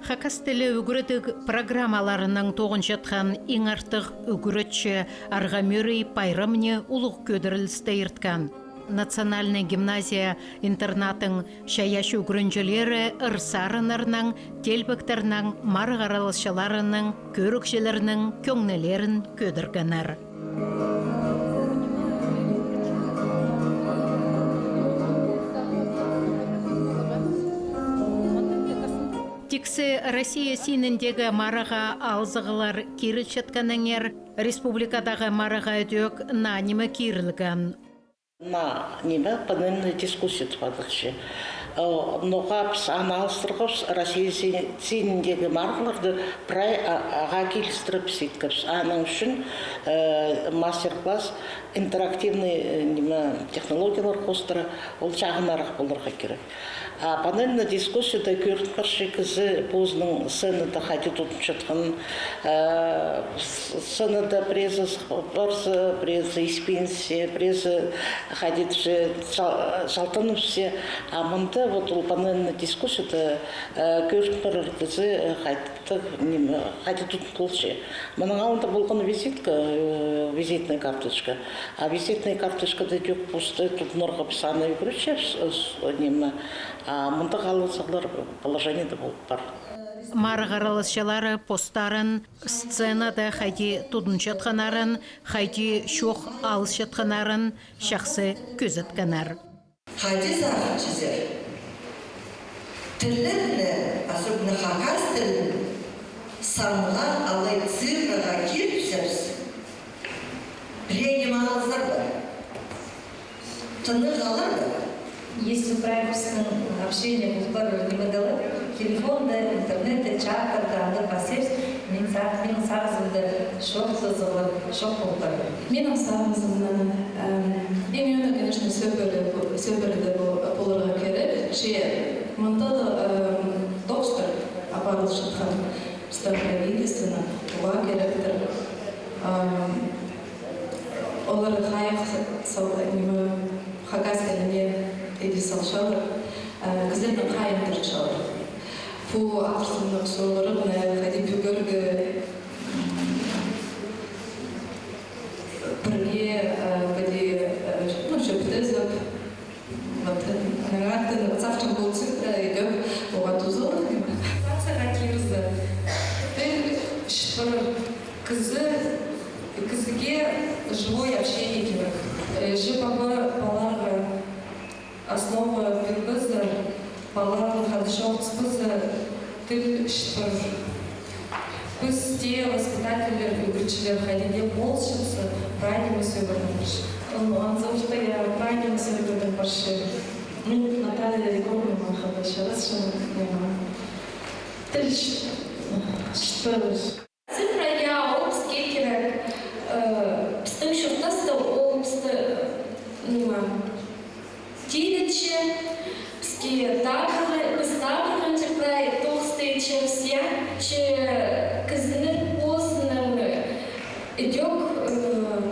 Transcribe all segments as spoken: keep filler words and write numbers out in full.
Хакас тілі ӱгредіг программаларынаң тоғынчатхан иң артых ӱгретчі Арғамӧрей пайрамны улуғ кӧдірілісте ирткен. Национальнай гимназия-интернаттың чайаачы ӱгренҷілері ыр-сарыннарнаң, теелбектернең марығ араласчыларының, кӧрігҷілернің кӧңнілерін кӧдіргеннер. Тиксі Россия синіндегі марығға алызығлар кирілчеткеннеңер, республикадағы марығға ідӧк наа ниме кирілген. Наа ниме, панельная дискуссия тіп адалча. Э, ноға піс аны алыстырғабыс, Россия си-, синіндегі марығларны прай а-, ағаа килістіріп піс иткебіс. Аның ӱчӱн, э, мастер-класс, интерактивный, э, ниме, технологиялар хоостыра, ол чағыннарах поларға кирек. А панельная дискуссияда кӧрініп парча, кізі позының сценада хайди тудынчатханын, э, с-, сценада пірезі сых парза, пірезі испинзе, пірезі хайди тіпче, чал-, чалтаныбысча. А мында вот ол панельная дискуссияда, э, кӧрініп парар кізі, э, хайди Тың, ниме, хайди тудын полча. Мының алнында полған визитка, э, визитная карточка. А визитная карточкада тӧк пусты тудынарға піс аны ӱгретчебіс, э, с-, ниме, а мындағ алызығлар положениеде полып пар. Марығ араласчылары постарын сценада хайди тудынчатханнарын, хайди чоох алысчатханнарын чахсы кӧзіткеннер. Хайди сағынчазар? Тіллерні, особенно хакас тілін, санға алай цифраға кирібізербіс. Пірее ниме алызар ба? Тынығ алар ба? Если прай пістің общение пол пар ниме дее ла, телефонда, интернетте, чаттарда, анда пасчабыс, мин са-, минің сағызымда чоохтазығлар чох пол пар. Минің сағызымда, эм, иң ӧӧні, конечно, сӧбіре, сӧбіреде пол-, поларға кирек. Че мында даа, эм, тоғыстар апарылчатхан пістің правительствонаң, уғаа киректір. Эм, олар хайығ са-, сал-, ниме, хакас тіліне иди салчалар, э, кізілернең хайындырчалар. Пу авторларның сурығларын хайди пӱгерге, м, пірге, э, піди, э, ну, чӧптезіп, вот, э, анаң артын, вот, сағынчам, пу цифра идӧк уғаа тузалығ, ниме. Ситуацияға кирзе, тіл чіт парар. Кізі, кізіге живой общение кирек. Э, че паба палаларға основа пирбезер, палалар хада чоохтаспаза, тіл чіт парар. Піс тее воспитательлер, ӱгретчілер хайди дее полысчатса, прай ниме сӧбірең парча. Ан-, анзы орта, я, прай ниме сӧбірең парча. Мин Наталья Егоровна хада чарасчам, ниме. Тіл чіт, чіт парар. Цифра, я, ол піске кирек, э, пістің чуртаста ол пісті, ниме, тидірче, піске табырға, піс табырғанҷа прай тоғыста итчебіс, я, че кізінің позының идӧк, э,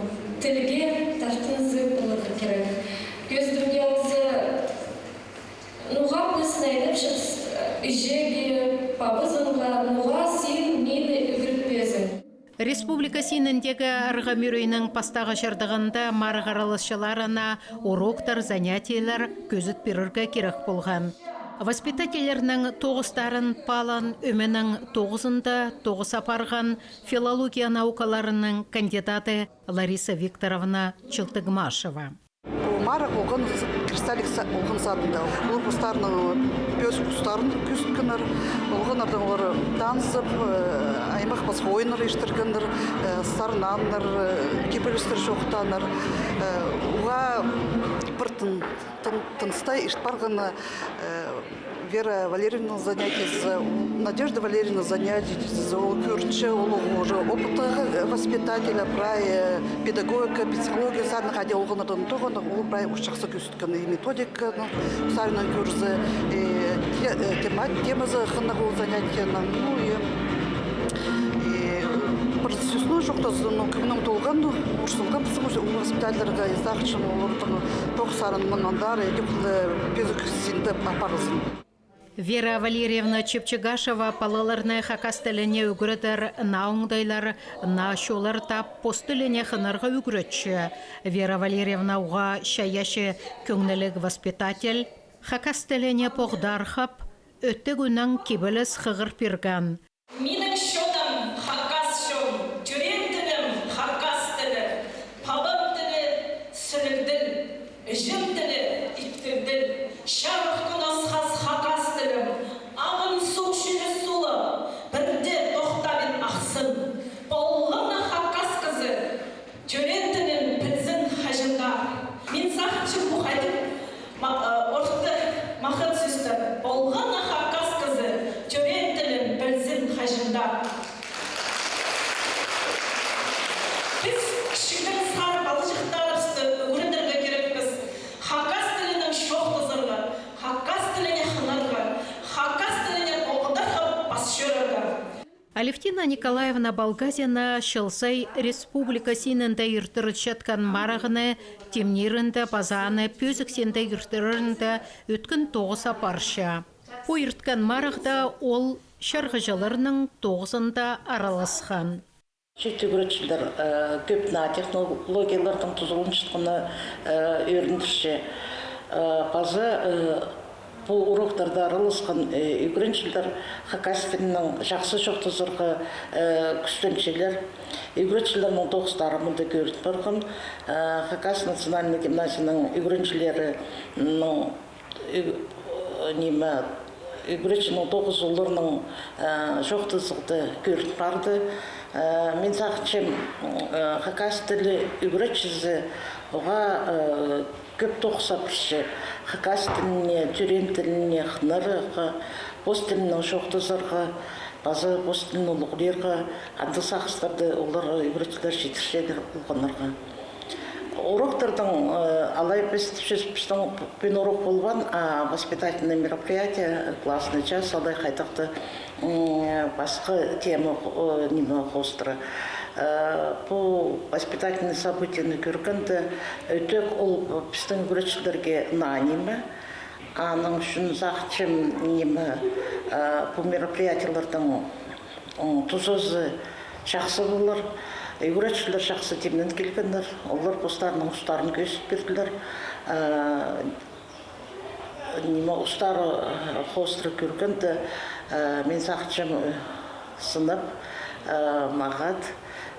тілге тартынызы поларға кирек. Кӧзідімге алза, ноға піс найнапчабыс іҷеге, пабазынға, ноға син мині ӱгретпезің? Республика синіндегі Арғам ӱрейнің пастағы чардығында марығ араласчыларына уроктар, занятиелер кӧзіт пирерге кирек полған. Воспитательлернің тоғыстарын палан ӧменің тоғызында тоғыс апарған филология наукаларының кандидаты Лариса Викторовна Чылтыгмашева. Пу марығ полған Кристалик са-, полған садында. Олар постарының пӧзік устарын кӧзіткеннер. Олғаннардаң олар танызып, э, аймах пасха ойыннар иртіргеннер, э, сарнааннар, э, кибелістер чоохтааннар. Э, уғаа пір тын-, тын-, тыныстай ирт парғаны, э, Вера Валерьевнаның занятиезі, Надежда Валерьевнаның занятиезі, ол кӧрінче, ол уже опыттығ воспитатель, прай, э, педагогика, психология саринах хайди олғаннардаң тоғынған, ол прай чахсы кӧзіткені, и методиканы саринах кӧрзе, и те-, э, тема-, темазы хынығ ол занятиенің, ну, и, и пір сӧснең чоохтаза, ну, кӧңнім толған, ну, орсынған пістің воспитательлерге, и сағынчам, оларның тоғыс сарынының андар, и тек пӧзік синде апарылзын. Вера Валерьевна Чепчегашева палаларны хакас тіліне ӱгредер наа оңдайлар, наа чоллар таап, пос тіліне хынарға ӱгретче. Вера Валерьевна уғаа чайаачы, кӧңніліг воспитатель. Хакас тіліне поғдархап, ӧтіг ӱннең кибеліс хығыр пирген. Минің чоным хакас чон, тӧреен тілім хакас тілі, пабам тілі сіліг тіл, іҷем тілі иптіг тіл, чарых кӱн асхас хакас тілім, ағын суғ чӱле сулап, пірдее тохтабин ахсын. Полған на хакас кізі тӧреен тілін пілзін хаҷан даа. Мин сағынчам, пу хайдағ ма-, э, орта махат сӧстер. Полған на хакас кізі тӧреен тілін пілзін хаҷан даа. Піс кічігдең сарып, палаҷахтарыбысты ӱгредерге кирекпіс хакас тілінең чоохтазарға, хакас тіліне хынарға, хакас тіліне поғдархап пас чӧрерге. Алевтина Николаевна Балгазина чыл сай республика синінде иртірілчеткен марығны тимнирінде паза аны пӧзік синде иртірерінде ӧткін тоғыс апарча. Пу ирткен марығда ол чарғыҷыларның тоғызында араласхан. Чиит ӱгретчілер, э, кӧп наа технологияларның тузаланчатханына, э, ӧріндірче. Э, паза, э, пу уроктарда араласхан, э, ӱгренҷілер хакас тілінең чахсы чоохтазарға, э, кӱстенчелер. Ӱгретчілернің тоғыстары мында кӧрін парған. Э, Хакас национальный гимназияның ӱгренҷілерінің, ӱ-, ниме, ӱгретчінің тоғызы оларның, э, чоохтазығда кӧрін парды. Э, мин сағынчам, э, хакас тілі ӱгретчізі уғаа, э, кӧп тоғыс апарча. Хакас тіліне, тӧреен тіліне хынарға, пос тілінең чоохтазарға, паза пос тілін улуғлирға, андағ сағыстарды оларға ӱгретчілер читірчелер улғанарға. Уроктарның, э, алай піс тіпчебіс, пістің пӱӱн урок полбаан, а воспитательное мероприятие, классный час, алай хайдағ-да, м, пасха тема, э, ниме хоостыра. Э, пу воспитательный событиені кӧргенде, ӧтіг ол пістің ӱгретчілерге наа ниме. Аның ӱчӱн сағынчам, ниме, э, пу мероприятиелернің, м, тузазы чахсы полар. Ӱгретчілер чахсы тимнен килгеннер. Олар постарының устарын кӧзіт пирділер. Э, ниме, устары, э, хоостыра кӧргенде, э, мин сағынчам, э, сынап, э, мағат,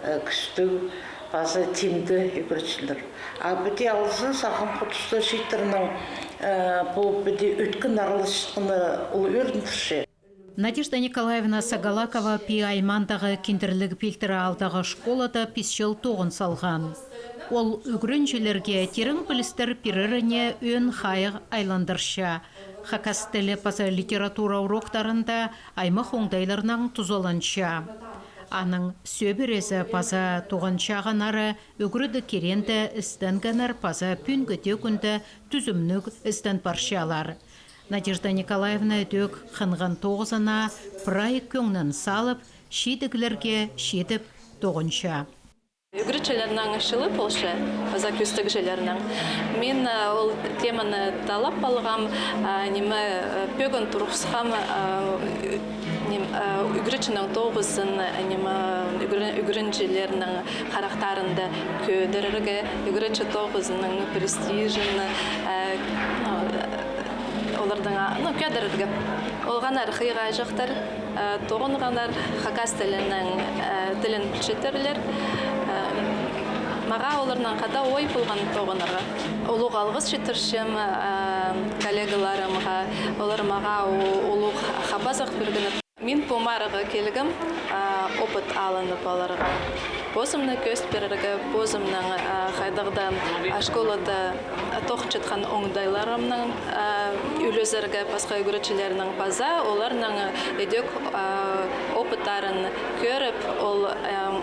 э, кӱстіг паза тимді ӱгретчілер. А піди алза, сағам худуста чииттернің, э, пу піди ӧткін араласчатханы ол ӧріндірче. Надежда Николаевна Сагалакова Пии аймаандағы Киндірліг Пилтірі аалдағы школада пис чыл тоғын салған. Ол ӱгренҷілерге тирең пілістер пиреріне ӧӧн хайығ айландырча. Хакас тілі паза литература уроктарында аймах оңдайларнаң тузаланча. Аның сӧбірезі паза тоғын чағыннары ӱгредіг киреенде істенгеннер паза пӱӱнгі дее кӱнде тӱзімніг істен парчалар. Надежда Николаевна ідӧк хынған тоғызына прай кӧңнін салып, чидіглерге читіп тоғынча. Ӱгретчілернің чылы полча, паза кӧстегҷілернің. Мин, э, ол теманы таллап алғам, э, ниме, э, пӧгін турғысхам, э, ним-, э, ӱгретчінің тоғызын, э, ниме, ӱгре-, ӱгренҷілернің харахтарын даа кӧдірерге, ӱгретчі тоғызының престижін, э, ну, э, оларның, а, ну, кӧдірерге. Олғаннар хыйғаҷахтар, э, тоғынғаннар, хакас тілінің, э, тілін пілчеттірлер. Э, мағаа оларның хада ой полған тоғынарға. Улуғ алғыс читірчем, э, коллегаларымға, олар мағаа у-, улуғ хабазах пиргеннер. Мин пу марығға килгем, а, опыт алынып аларға. Позымны кӧзіт пирерге, позымның, а, хайдағ-да, а, школада, а, тоғынчатхан оңдайларымнаң, а, ӱлезерге пасха ӱгретчілернің паза оларның ідӧк, а, опыттарын кӧріп, ол, а,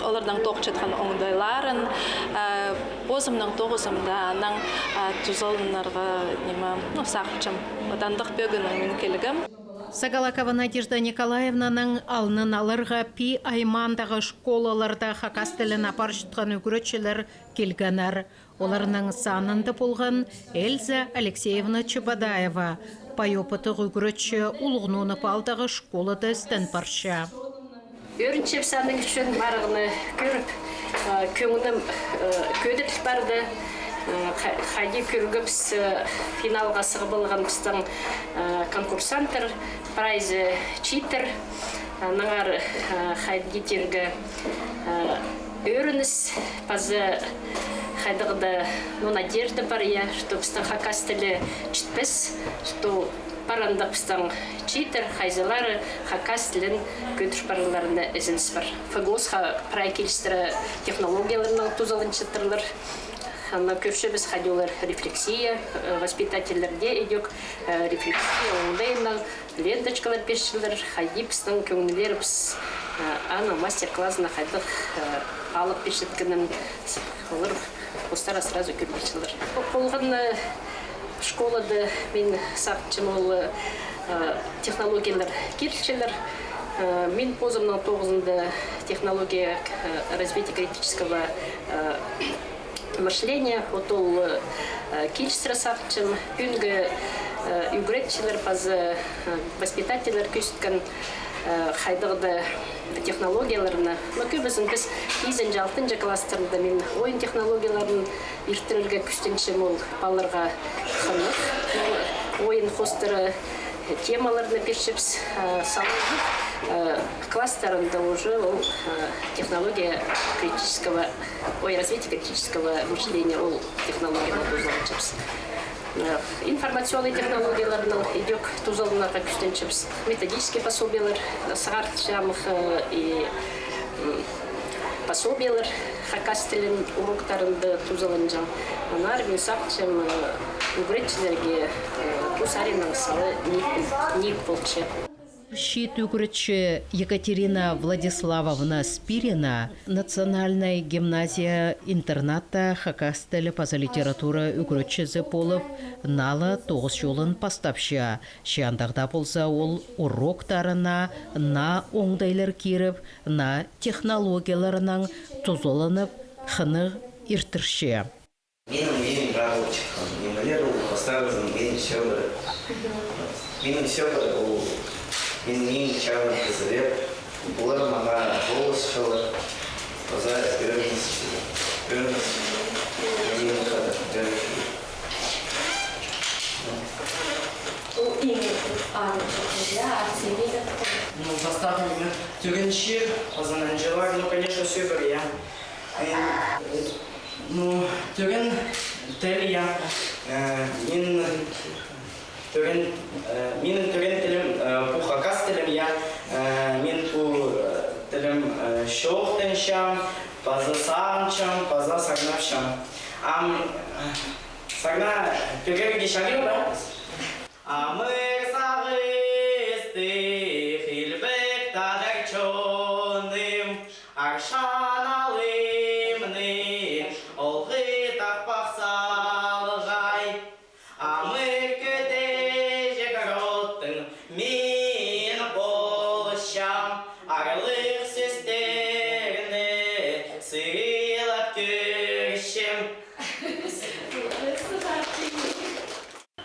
оларның тоғынчатхан оңдайларын, а, позымның тоғызымда анаң, а, тузаланарға, ниме, ну, сағынчам. Вот андағ пӧгіннең мин килгем. Сагалакова Надежда Николаевнаның алнын аларға Пии аймаандағы школаларда хакас тілін апарчатхан ӱгретчілер килгеннер. Оларның санында полған Эльза Алексеевна Чебодаева. Пай опыттығ ӱгретчі Улуғ Нуунап аалдағы школада істен парча. Ӧрінчебіс аның ӱчӱн, марығны кӧріп, э, кӧңнім, э, кӧдіріл парды. Э, ха-, хайди кӧргебіс, э, финалға сығып алған пістің, э, конкурсанттар, прайзы чииттір. Аннаңар, э, хайди тирге, э, ӧрініс, паза хайдағ-да, ну, надежда пар, я, что пістің хакас тілі чітпес, что пар андағ пістің чииттер, хайзылары хакас тілін кӧдір парарларына ізеніс пар. ФГОС-ха прай килістіре технологияларнаң тузаланчаттырлар. Аны кӧрчебіс, хайди олар рефлексия, э, воспитательлерде идӧк, э, рефлексия оңдайынаң, ленточкалар пирчелер, хайди пістің кӧңнілерібіс, э, аның мастер-классына хайдағ, э, алып пирчеткенін олар постары сразу кӧрбинчелер. Полған, э, школада мин сағынчам, ол, э, технологиялар кирілчелер. Э, мин позымның тоғызында технология, э, развития критического, э, мышление, вот ол, э, килістіре сағынчам, пӱӱнгі, э, ӱгретчілер паза, э, воспитательлер кӧзіткен, э, хайдағ-да технологияларны. Но кӧбізін піс пизінҷі, алтынҷы класстарында мин ойын технологияларын иртірерге кӱстенчем, ол палаларға хынығ. Ойын хоостыра темаларны пирчебіс, э, салып, э, класстарында уже ол, э, технология критического, ой, развитие критического мышления, ол технологияны тузаланчабыс. Э, информационный технологияларнаң идӧк тузаланарға кӱстенчебіс. Методический пособиелер сығарчам, э, и, м, пособиелер хакас тілін уроктарында тузаланҷаң. Аннаңар мин сағынчам, э, ӱгретчілерге, э, пу саринаң сала ниик, ниик полча. Чиит ӱгретчі Екатерина Владиславовна Спирина национальнай гимназия-интернатта хакас тілі паза литература ӱгретчізі полып, наа ла тоғыс чолын пастапча. Че андағ даа полза, ол уроктарына наа оңдайлар киріп, наа технологияларнаң тузаланып, хынығ иртірче. Минің иң чарылчатхан нимелер ол пастағызын минің сӧбіре. Минің сӧбіре ол минің иң чарым кізілер. Олар маңа полысчалар. Паза ӧрініс, ӧрініс. Минің хада ӧрініс. Ол иң ағырчы, я, артельный. Ну, пастағы ниме, тӧген чир, паза нанҷылар, ну, конечно, сӧбіре, я. Э, ну, тӧген тіл, я. Э, мин тӧген, э, минің тӧген тілім, э, пу хакас тілім, я. Э, мин пу, э, тілім, э, чоохтанчам, паза сағынчам, паза сарнапчам. Ам, э, сарнап пирерге чарир ба? Амыр сағыстығ илбек тадар чоным, аршан алымны олғы тахпах салғай. Амыр кӧдеҷек родтың мин полысчам, аарлығ сӧстерні сыйлап кӧрчем.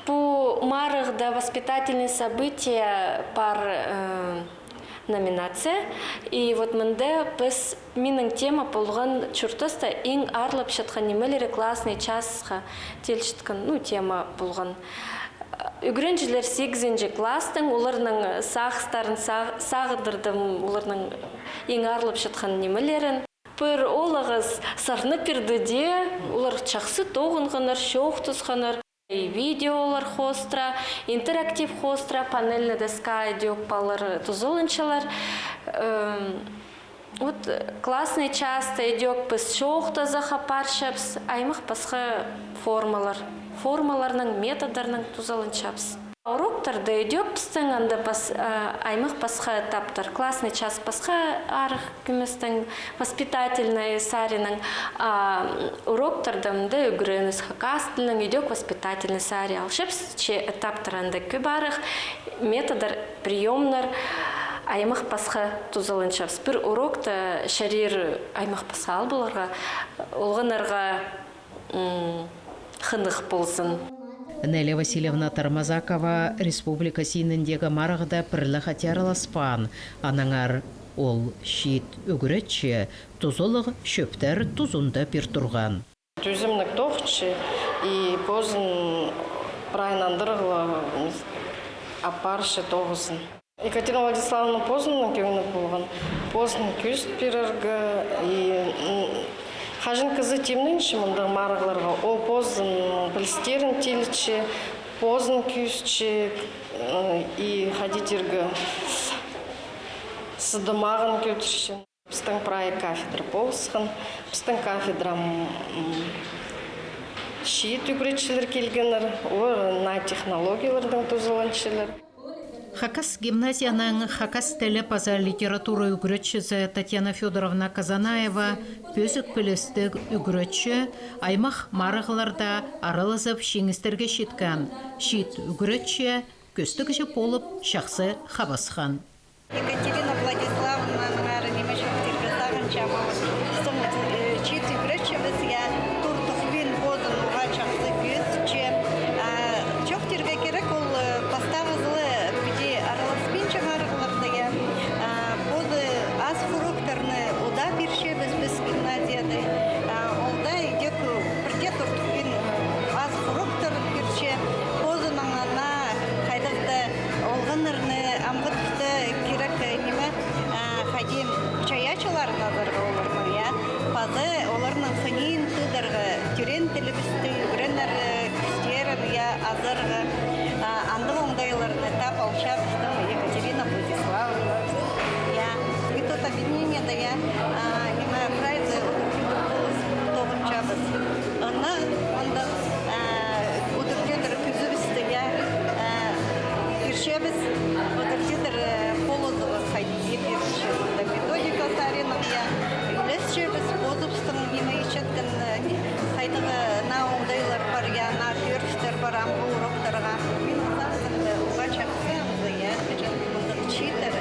Пу марығда воспитательный события пар, э, номинация. И вот мында піс, минің тема полған чуртаста иң аарлапчатхан нимелері классный часха тилчеткен, ну, тема полған. Ӱгренҷілер сигізінҷі класстың, оларның сағыстарын сағ-, сағындырдым, оларның иң аарлапчатхан нимелерін. Пір оолағас сарнап пирді дее, олар чахсы тоғынғаннар, чоохтасханнар. И видеолар хоостыра, интерактив хоостыра, панельная доска идӧк палалар тузаланчалар. Эм, вот, э, классный часта идӧк піс чоохтазах апарчабыс, аймах пасха формалар, формаларнаң, методтарнаң тузаланчабыс. Уроктарда идӧк пістің анда пас-, а, аймах пасха этаптар. Классный час пасха арах кӧместең воспитательный саринаң, а, уроктарда мында ӱгреніс хакас тілінең идӧк воспитательный сари. Алчабыс че этаптар анда кӧп арах, методар, приёмнар аймах пасха тузаланчабыс. Пір урокта чарир аймах пасха ал поларға, олғаннарға м, хынығ ползын. Неля Васильевна Тормозакова республика синіндегі марығда пір ле хати араласпаан, аннаңар ол чиит ӱгретчі тузалығ чӧптер тузында пир турған. Тӱзімніг тоғынча, и позын прай нандырығ ла апарча тоғызын. Екатерина Владиславовна позының кӧңні полған, позын кӧзіт пирерге, и, м, хаҷан кізі тимненче мындағ марығларға, ол позының пілістерін тилче, позын кӧзітче, м, и хайди тирге, сыдымағын кӧдірче. Пістің прай кафедра полысхан. Пістің кафедра, м, чиит ӱгретчілер килгеннер, олар наа технологиялардаң тузаланчалар. Хакас гимназияның хакас тілі паза литература ӱгретчізі Татьяна Фёдоровна Казанаева пӧзік пілістіг ӱгретчі, аймах марығларда аралазып, чиңістерге читкен чиит ӱгретчі кӧстігҷі полып чахсы хабасхан. Екатерина Владиславовнанаңар ниме чоохтирға сағынчам, ол пістің, э, чиит ӱгретчібіс, я, туртухпин позын уғаа чахсы кӧзітче. А, чоохтирға кирек, ол, э, пастағызы ла піди араласпинча марығларда, я. А, позы азых уроктарны удаа пирчебіс піс гимназияда. А, ол даа идӧк пірдее туртухпин азых уроктарын пирче. Позының наа хайдағ-да олғаннарны амғы туста кирек, э, ниме, а, хайди чайаачыларын азарға оларның, я. Паза оларның хынин тыыдарға, тӧреен тілібісті ӱгренерге, э, кӱстерін, я, азарға, а, андағ оңдайларны таап алча пістің Екатерина Владиславовна. Я, метод объединениеда, я, а, ниме, прайзы удур-тӧдір полыс тоғынчабыс. Ынна андағ, а, удур-тӧдір кӱзібісті, я, а, пирчебіс, удур-тӧдір, э, полызығ хайди пирчебіс. Мында методика саринаң, я, ӱлесчебіс, позыбыстың ниме итчеткен, э, хайдағ наа оңдайлар пар, я, наа кӧрістер пар амғы уроктарға. Минің сағызымда уғаа чахсы, я, хаҷан мындағ чииттер,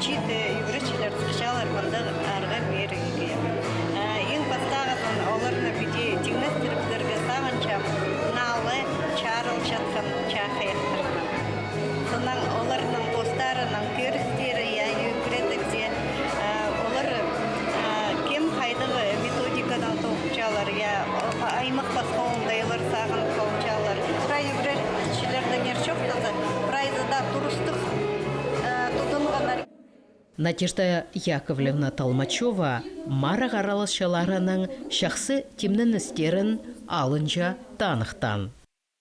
чиит ӱгретчілер сыхчалар мындағ арға пеерге. Э, иң пастағызын оларны піди тиңнестірібізерге сағынчам, наа ла чарылчатхан чаа хайахтарнаң. Сыннаң оларның постарының кӧрістері, я, ӱгредігде, э, олар, э, кем хайдағ методикадаң тоғынчалар, я, о-, аймах пасха оңдайлар сағынып алчалар. Прай ӱгретчілердеңер чоохтаза, прайзы даа турыстығ, э, тудынғаннар. Надежда Яковлевна Толмачева марығ араласчыларының чахсы тимненістерін алынҷа таныхтаан.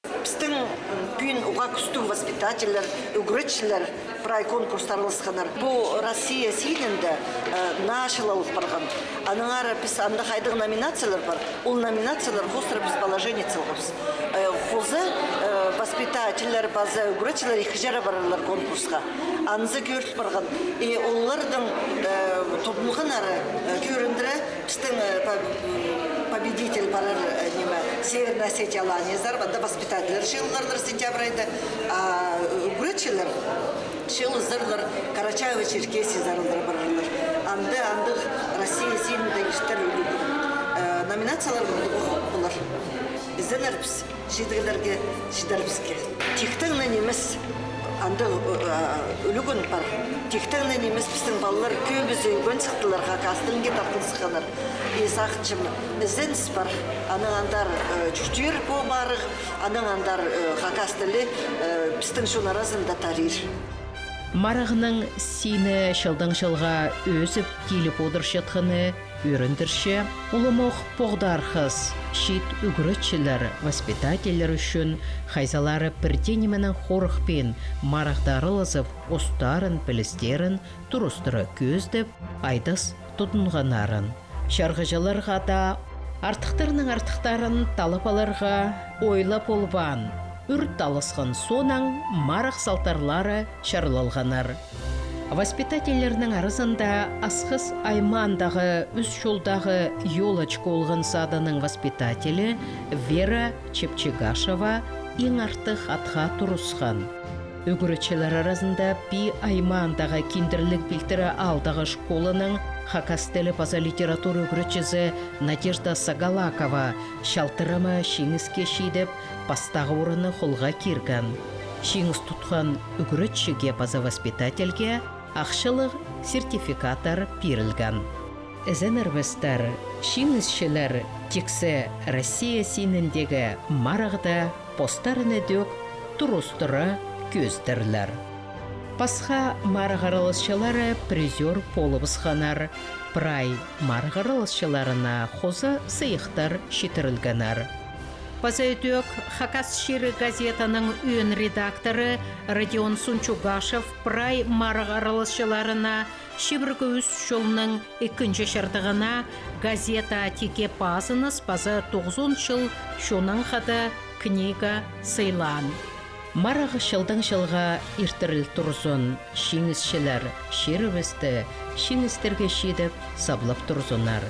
Пістің, м, пӱӱн уғаа кӱстіг воспитательлер, ӱгретчілер прай конкурста араласханнар. Пу Россия синінде, э, наа чыл алып парған. Аннаңар піс анда хайдағ номинациялар пар, ол номинациялар хоостыра піс положение салғабыс. Э, хоза, э, воспитательлер, паза ӱгретчілер ікі чирге парарлар конкурсха. Анзы кӧріл парған. И оларның, э, тудынғаннары, э, кӧріндіре, пістің, э, по-, м, победитель парар, э, ниме, Северная Осетия, Алания азар, анда воспитательлер чыылларлар сентябрь айда, а ӱгретчілер чыылызарлар Карачаево-Черкесия азарлар парарлар. Анда, андағ Россия синінде иртер ӱлӱкӱн. Э, номинациялар мындағ полар. Изенербіс чидіглерге читербіске. Тиктең не нимес, андағ, э, ӱлӱкӱн пар. Тиктең не нимес, пістің палалар кӧбізі ӱгрен сыхтылар, хакас тілінге тартын сыхханнар. И сағынчам, ізеніс пар. Анаң андар, э, чуртир пу марығ, анаң андар, э, хакас тілі, э, пістің чон аразында тарир. Марығның сині чылдаң чылға ӧзіп, киліп одырчатханы ӧріндірче. Уламох поғдархас, чиит ӱгретчілер, воспитательлер ӱчӱн хайзылары пір дее нименең хорыхпин, марығда аралазып, устарын, пілістерін турыстыра кӧзідіп, айдас тудынғаннарын. Чарғыҷыларға даа артыхтарының артыхтарын талап аларға ойлап полбаан, Ӱр таласхан соонаң марығ салтарлары чарлалғаннар. Воспитательлернің аразында Асхыс аймаандағы Ӱс чолдағы «Ёлочка» олған садының воспитателі Вера Чепчегашева иң артых атха турысхан. Ӱгретчілер аразында Пии аймаандағы Киндірліг пилтірі аалдағы школаның хакас тілі паза литература ӱгретчізі Надежда Сагалакова чалтырама чиңіске чидіп, пастағы орынны холға кирген. Чиңіс тутхан ӱгретчіге паза воспитательге ахчалығ сертификаттар пирілген. Ізенербістер, чиңісчілер тиксі Россия синіндегі марығда постарына тӧӧк турыстыра кӧзідерлер. Пасха марығ араласчылары призёр полыбысханнар, прай марығ араласчыларына хоза сыйыхтар читірілгеннер. Паза ідӧк «Хакас чирі» газетаның ӧӧн редакторы Родион Сунчугашев прай марығ араласчыларына чибіргі ӱс чылның ікінҷі чардығына газета «Тике пазыныс» паза «Тоғызон чыл чоннаң хада» книга сыйлаан. Марығ чылдаң чылға иртіріл турзын, чиңісчілер чирібісті чиңістерге читіп саблап турзыннар.